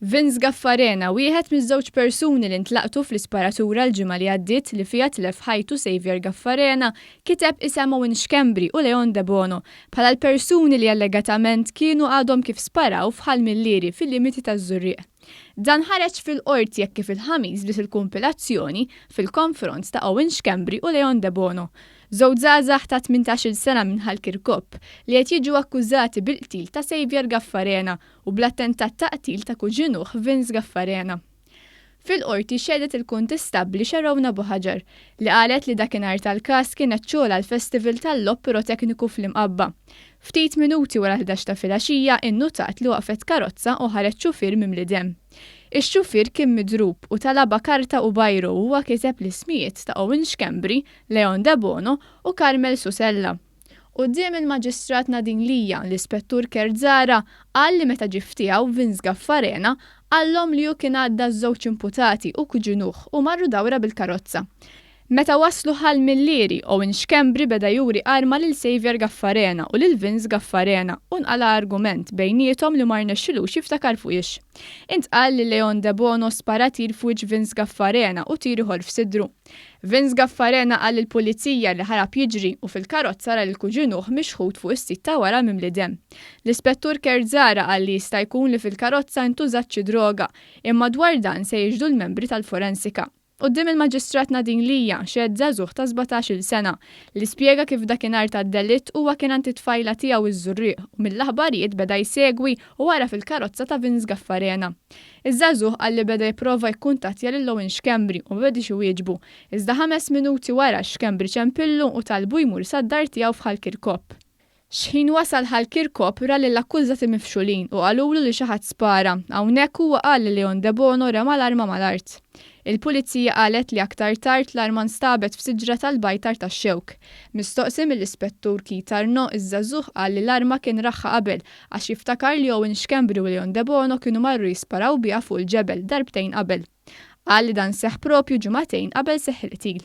Vince Gaffarena, wieħed miż-żewġ persuni li ntlaqtu fl-isparatura l-ġimgħa li għaddiet li fiha tilef ħajtu Saviour Gaffarena, kiteb isem Owen Schembri u Leon Debono bħala l-persuni li allegatament kienu għadhom kif sparaw f'Ħal Millieri fil-limiti taż-Żurrieq. Dan ħareġ fil-Qorti hekk kif il-Ħamis bdiet il-kumpilazzjoni fil-konfront ta' Owen Schembri u Leon Debono, żewġ żgħażagħ ta' 18-il sena minn Ħal Kirkop li qed jiġu akkużati bil-qtil ta' Saviour Gaffarena u bl-attentat ta' qtil ta' kuġinuh Vince Gaffarena. Fil-Qorti xehdet il-Kuntistabbli Sharona Buhagiar, li qalet li dakinhar tal-każ kienet xogħol għall-festival tal-logħob pirotekniku fl-Imqabba. Ftit minuti wara l-ħdax ta' filgħaxija innutat li waqfet karozza u ħareġ xufier mimli demm. Ix-xufier kien midrub u talabha karta u bajro u huwa kiteb l-ismijiet ta' Owen Schembri, Leon Debono u Carmel Susella. Quddiem il-Maġistrat Nadine Lia, l-Ispettur Kurt Zahra qal li meta ġie f'tiegħu Vince Gaffarena qallhom li hu kien għadda ż-żewġ imputati u kuġinuh u marru dawra bil-karozza. Meta waslu Ħal Millieri, Owen Schembri beda juri arma lil Saviour Gaffarena u lil Vince Gaffarena u nqala' argument bejniethom li ma rnexxilux jiftakar fuqiex. Intqal li Leon Debono spara tir f'wiċċ Vince Gaffarena u tir ieħor f'sidru. Vince Gaffarena qal lill-Pulizija li ħarab jiġri u fil-karozza ra lil kuġinuh mixħut fuq is-sit ta' wara mimli demm. L-Ispettur Kurt Zahra qal li jista' jkun li fil-karozza intużat xi droga, imma dwar dan se jixhdu l-membri tal-forensika. Quddiem il-Maġistrat Nadine Lia, xehed żagħżugħ ta' 17-il sena, li spjega kif dakinhar tad-delitt huwa kien għand it-tfajla tiegħu ż-Żurrieq u mill-aħbarijiet beda jsegwi u għaraf il-karozza ta' Vince Gaffarena. Iż-żagħżugħ qal li beda jipprova jikkuntattja lil Owen Schembri u ma bediex iwieġbu, iżda ħames minuti wara Schembri ċempillu u talbu jmur sad-dar tiegħu f'Ħal Kirkop. X'ħin wasal Ħal Kirkop ra lill-akkużati mifxulin u qalulu li xi ħadd spara. Hawnhekk huwa qal li Leon Debono rema l-arma mal-art. Il-Pulizija qalet li aktar tard l-arma nstabet f'siġra tal-bajtar tax-xewk. Mistoqsi mill-Ispettur Keith Arnaud, iż-żagħżugħ qal li l-arma kien raha qabel għax jiftakar li Owen Schembri u Leon Debono kienu marru jisparaw biha fuq il-ġebel darbtejn qabel. Qal li dan seħħ propju ġimagħtejn qabel seħħ il-qtil.